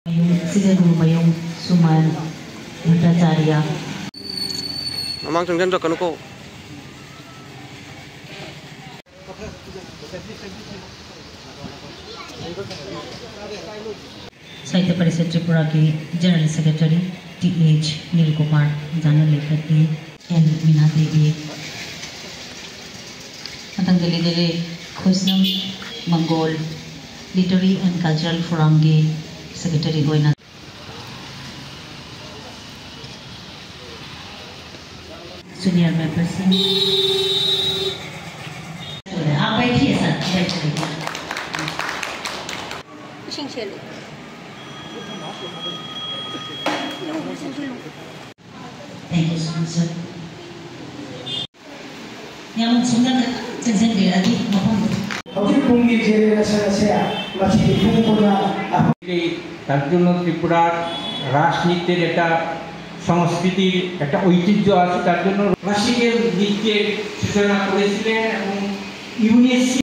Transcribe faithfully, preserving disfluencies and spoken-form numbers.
ꯃꯌꯨꯝ ꯁꯤꯖꯒꯨꯔꯨ ꯃꯌꯨꯝ ꯁꯨꯃꯟ ꯚꯠꯇꯥꯆꯥꯔꯤꯌꯥ꯫ ꯃꯃꯥꯡ ꯆꯪꯁꯤꯟꯔꯛꯀꯅꯨꯀꯣ꯫ ꯁꯥꯍꯤꯇ꯭ꯌ ꯄꯔꯤꯁꯠ ꯇ꯭ꯔꯤꯄꯨꯔꯥꯒꯤ general secretary T H Nil Kumar ꯑꯣꯖꯥꯅ ꯂꯩꯈꯠꯂꯤ꯫ ꯑꯦꯜ ꯃꯤꯅꯥ ꯗꯦꯕꯤ꯫ ꯃꯊꯪꯗ ꯂꯩꯖꯔꯦ Khusnam Mangol, literary and cultural ꯐꯣꯔꯝꯒꯤ ꯁꯦꯀ꯭ꯔꯦꯇꯔꯤ ꯑꯣꯏꯅ꯫ ꯁꯤꯅꯤꯌꯔ ꯃꯦꯝꯕꯔꯁꯤꯡ꯫ आप बैठिए सर, बैठ जाइए। ꯏꯁꯤꯡ ꯁꯦꯜꯂꯨ꯫ ꯂꯧ, ꯏꯁꯤꯡ ꯁꯦꯜꯂꯨ꯫ Thank you so much, sir. ꯌꯥꯝ ꯁꯨꯝꯗ ꯈꯤꯇꯪ ꯆꯪꯁꯤꯟꯕꯤꯔꯛꯑꯗꯤ ꯃꯐꯝꯗꯣ꯫ ꯍꯧꯖꯤꯛ ꯄꯨꯡꯒꯤ ꯖꯦꯅꯦꯔꯦꯁꯟ ꯑꯁꯦ ꯃꯁꯤꯒꯤ ꯄꯨꯡ ꯀꯨꯟꯅ ꯑꯩꯈꯣꯏꯒꯤ তার জন্য ত্রিপুরার রাসনৃত্যের একটা সংস্কৃতির একটা ঐতিহ্য আছে, তার জন্য ক্লাসিক্যাল নৃত্যের সূচনা করেছিলেন এবং ইউনেস্কো